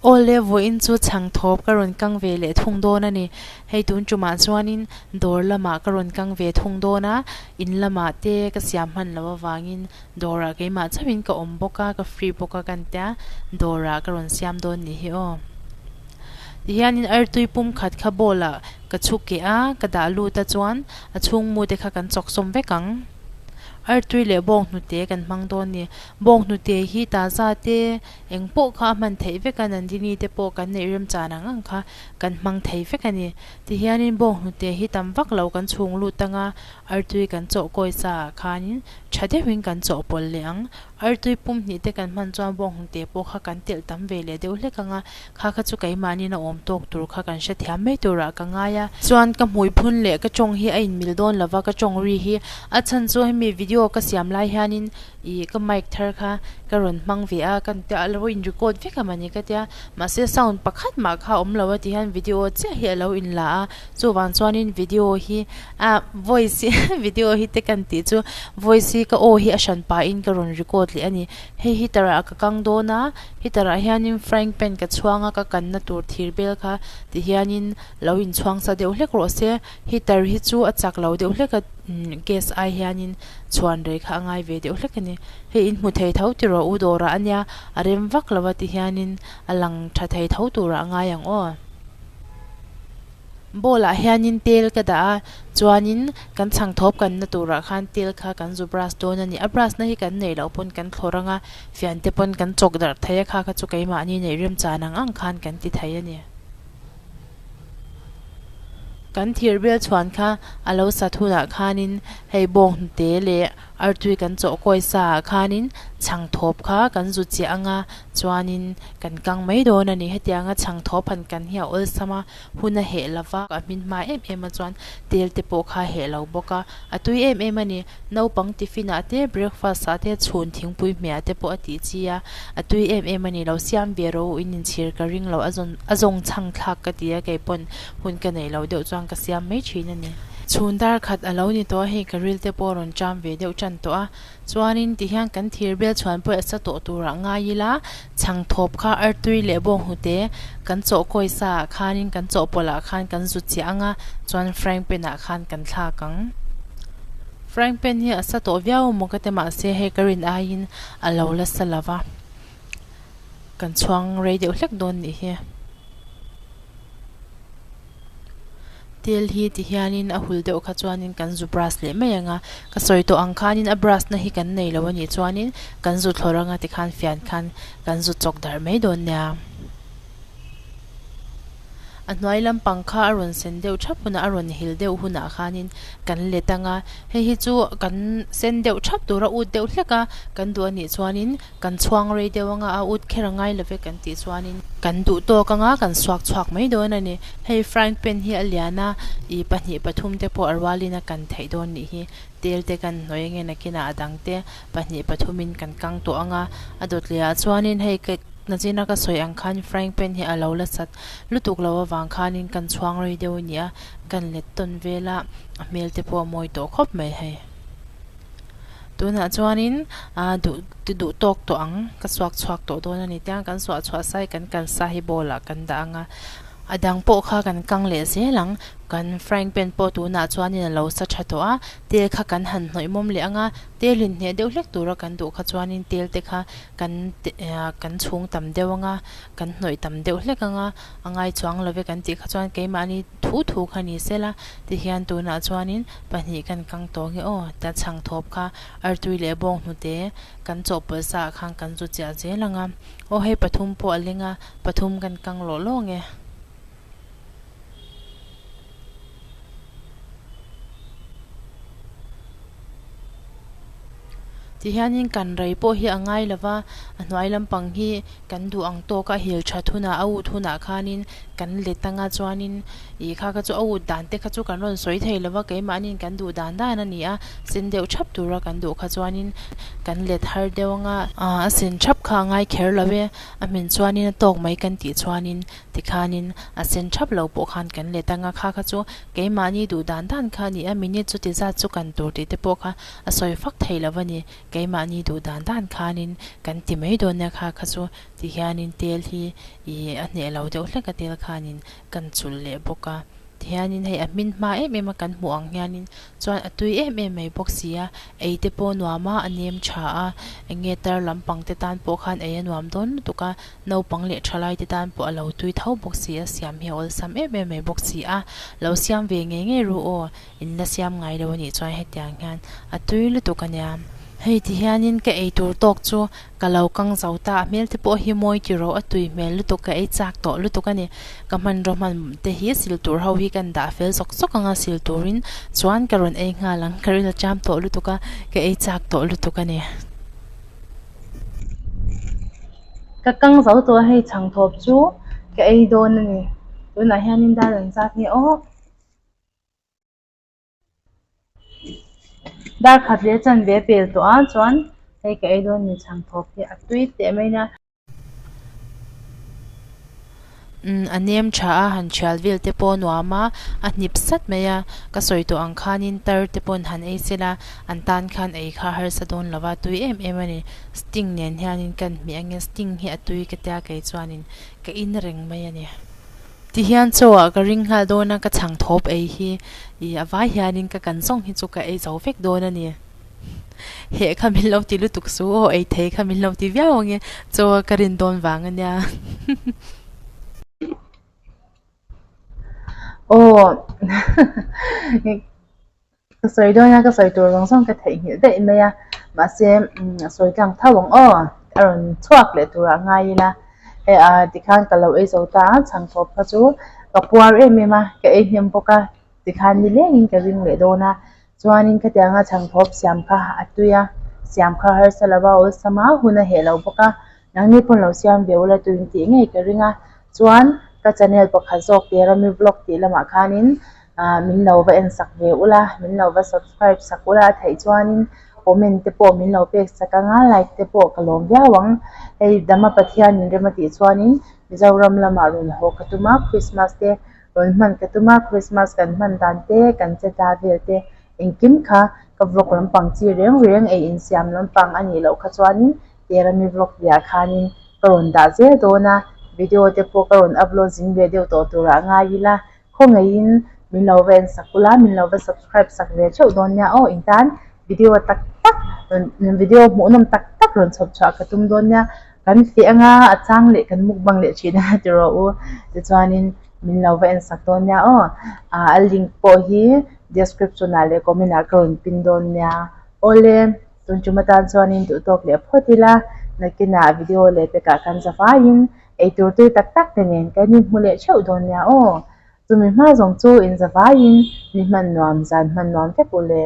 Awle vawiin chu chhang thawp ka rawn kang ve leh thung dawn a ni. Hei tun tumah chuanin dawr lamah ka rawn kang ve thung dawn a, in lamah te ka siam hman loh avangin dawrah keimah chauhin ka awm bawk a, ka free bawk a kan tia dawrah ka rawn siam dawn nih hi aw. Tihianin artui pum khat kha bowl ah ka chhu keh a, ka dah lut a chuan a chhungmu te kha kan chawk sawm vek ang. Artui leh bawng hnute kan hmang dawn ni. Bawng hnute hi taza te eng pawh kha a hman theih vek a, Nandini te pawh kan neih remchan ang ang kha kan hmang thei vek a ni. Tihianin bawng hnute hi tam vak lo kan chhung lut anga artui kan chawh kawi sa ah khanin tha deuhin kan chawh pawlh leh ang. Artui pum hnih te kan hman chuan bawng hnute pawh kha kan telh tam ve leh deuh hlek anga kha kha chu keimahniin a awm tawk tur kha kan hrethiam mai turah ka ngai a. Chuan ka hmui phun leh ka tawng hi a inmil dawn lova ka tawng ri hi a chhan chu hemi video ka siam lai hianin Ih ka mic thar kha ka rawn hmang ve a ka tia a lo in record vek a mawni ka tia mahse sound pakhat mah kha a awm lo a ti hian video chiah hi a lo in la a chuvang chuanin video hi ah voice hi video hi te kan tih chu voice hi ka aw hi a hran pahin ka rawn record leh a ni hei heater ah ka kang dawn a heater ah hianin frying pan ka chhuang a ka kanna tur thir bel kha ti hianin lo inchhuang sa deuh hlek rawh se heater hi chu a chak lo deuh hlek a gas ai hianin chhuan rei kha a ngai ve deuh hlek a ni. Hei in hmu thei tho ti rawh u dawrah a nia, a rem vak lo a ti hianin a lang tha thei tho turah a ngai ang aw. Bowl ah hianin tel ka dah a, chuanin kan chhang thawp kanna turah khan tel kha kan zu brush dawn a ni. A brush na hi kan neih loh pawn kan thlawr anga, fian te pawn kan chawk darh thei a kha kha chu keimahni neih remchan ang ang khan kan ti thei a ni. Kan thir bel chhuan kha a lo sat hunah khanin hei bawng hnute leh artui kan chawh kawi sa ah khanin chhang thawp kha kan zu chiah anga chuanin kan kang mai dawn a ni. Hetianga chhang thawp han kan hi a awlsam a, hun a heh lova a hmin hma em em a chuan tel te pawh kha a heh lo bawk a, a tui em em a ni. Naupang tiffin ah te breakfast ah te chhun thingpui hmeh ah te pawh a tih chi a, a tui em em a ni lo siam ve rawh u in inchhir ka ring lo a zawn a zawng chhang thlak ka ti a kei pawn hun ka neih loh deuh chuan ka siam mai thin a ni. Chhun dar khat a lo ni tawh a hei ka ril te pawh a rawn ṭam ve deuh ṭan tawh a chuanin tihian kan thir bel chhuan pawh a sa tawh turah ngai ila chhang thawp kha artui leh bawnghnute kan chawh kawi sa ah khanin kan chawhpawlh ah khan kan zut chiah ang a chuan frying pan ah khan kan thlak ang. Frying pan hi a sa tawh viau maw ka ti mahse hei ka rin aiin a lo la sa lo va, kan chhuang rei deuh hlek dawn nih hi. Tel hi ti hianin a hul deuh kha chuanin kan zu brush leh mai ang a, ka sawi tawh ang khanin a brush na hi kan nei lo a nih chuanin kan zu thlawr anga tikhan fian khan kan zu chawk darh mai dawn nia. A hnuai lampang kha a rawn sen deuh thap hunah a rawn hil deuh hunah khanin kan let ang a, hei hi chu kan sen deuh thap tur a ut deuh hlek a, kan duh a nih chuanin kan chhuang rei deuh anga a ut kher a ngai lo ve kan tih chuanin kan duh tawk anga kan suak chhuak mai dawn a ni. Hei frying pan hi a lian a, ih pahnih pathum te pawh a rualin a kan theih dawn nih hi, tel te kan hnawih ange nakinah a dang te pahnih pathumin kan kang tawh anga a dawt leh ah chuanin hei ka Nachina ka sawi ang khan frying pan hi a lo la sat lutuk lo avang khanin kan chhuang rei deuh a ni a, kan let tawn vel a, a hmel te pawh a mawi tawh khawp mai hei. Tunah chuanin aa duh ti duh tawk tawh ang, ka suak chhuak tawh dawn a ni tiang kan suah chhuah sai kan kan sa hi bowl ah kan dah ang a, a dang pawh kha kan kang leh zel ang, kan frying pan pawh tunah chuanin a lo sa tha tawh a, tel kha kan han hnawih mawm leh ang a, tel inhneh deuh hlek tura kan duh kha chuanin tel te kha kan kan chhung tam deuh anga kan hnawih tam deuh hlek anga a ngai chuang lo ve kan tih kha chuan keimahni thu thu kha ni sela tihian tunah chuanin pahnih kan kang tawh nge aw ta chhang thawp kha artui leh bawng hnute kan chawhpawlh sa ah khan kan zu chiah zel anga aw hei pathum pawh a leng a pathum kan kang lawh lawh nge. Tihianin kan rei pawh hi a ngai lo va, a hnuai lampang hi kan duh ang tawk a hil that hunah a ut hunah khanin kan let anga chuanin ih kha kha chu a ut dan te kha chu kan rawn sawi thei lo va keimahniin kan duh dan dan a ni a, sen deuh thap tura kan duh kha chuanin kan let har deuh anga a sen thap kha a ngai kher lo e, a hmin chuanin a tawk mai kan tih chuanin Tikhanin a sen thap lo pawh khan kan let anga kha kha chu keimahni duh dan dan kha a ni a, minute chuti zat chu kan tur tih te pawh kha a sawi fak thei lo a ni. Keimahni duh dan dan khanin kan ti mai dawn nia kha kha chu ti hianin tel hi ih a hneh lo deuh hlek a tel khanin kan chulh leh bawk a. Tihianin hei a hmin hma em em a kan hmuh ang hianin chuan a tui em em mai bawk si a, ei te pawh a nuam a, a nem tha a, eng nge tar lampang te tan pawh khan ei a nuam dawn lutuk a, naupang leh thalai te tan pawh a lo tui tho bawk si a, siam hi a awlsam em em mai bawk si a, lo siam ve ngei ngei ru aw. In la siam ngai lo a nih chuan hetiang hian a tui lutuk a nia. Hei ti hianin ka ei tur tawk chu ka lo kang zo ta, a hmel te pawh hi mawi ti rawh, a tui hmel lutuk ka ei chak tawh lutuk a ni. Ka hmanraw hman te hi sil tur ho hi kan dah fel zawk zawk ang a, sil turin chuan ka rawn ei nghal ang, ka ril a cham tawh lutuk a, ka ei chak tawh lutuk a ni. Ka kang zo tawh a, hei chhangthawp chu ka ei dawn a ni. Tunah hianin dar an zat nge aw. Dar khat leh chanve pel tawh a chuan hei ka ei dawn ni chhang thawp hi a tui teh mai nia. Umm a nem tha a han thial vel te pawh a nuam a, a hnip sat mai a, ka sawi tawh ang khanin tar te paw'n han ei sela an tan khan ei kha harsa dawn lova tui em em a ni. Sting nen hianin kan hmeh ange sting hi a tui ka tia kei chuanin ka in reng mai a ni. Ti hian chaw ah ka ring nghal dawn a, ka chhang thawp ei hi ih a vai hianin ka kan zawng hi chu ka ei zo vek dawn a ni. Heh kha min lo ti lutuk su aw, ei thei kha min lo ti viau ang e, chaw a ka rin dawn vang a nia. Aw Ka sawi dawn a, ka sawi tur zawng zawng ka theihnghilh daih mai a, mahse a sawi tlang tho ang aw, a rawn chhuak leh turah ngai ila, hei a tikhan ka lo ei zo ta a, chhang thawp kha chu ka puar em em a, ka ei hnem bawk a, tikhan ni lengin ka ring leh dawn a, chuanin khatianga chhang thawp siam kha a tui a, siam kha harsa lova awlsam a, hun a heh lo bawk a, nangni pawn lo siam ve ula tuin tih ngei ka ring a, chuan ka channel pakhat zawk Terami vlog tih lamah khanin ah min lo va en sak ve ula min lo va subscribe sak ula a theih chuanin comment te pawh min lo pek sak anga like te pawh ka lawm viau ang hei dama Pathian in rem a tih chuanin Mizoram lamah rawn haw ka tum a Christmas te rawn hman ka tum a Christmas kan hman dan te kan che ta vel te engkim kha ka vlog lampang chi reng reng ei insiam lampang a nih loh kha chuanin Terami vlog viah khanin ka rawn dah zel dawn a video te pawh ka rawn upload zing ve deuh tawh turah ngai ila. Khawngaihin min lo va en sak ula, min lo va subscribe sak ve theuh dawn nia aw in tan video tak tak rawn video hmuhnawm tak tak rawn chhawp chhuah ka tum dawn nia, kan feh anga a chang leh kan mukbang leh thin a ti rawh u, tichuanin min lo va en sak dawn nia aw, a link pawh hi description ah leh comment ah ka rawn pin dawn nia, awle tun tum atan chuanin duhtawk leh phawt ila nakinah video leh pekah kan za vaiin Eitur tui tak tak te nen kan inhmu leh theuh dawn nia aw. Chumi hma zawng chu inzavaiin ni hman nuam zan hman nuam vek u le.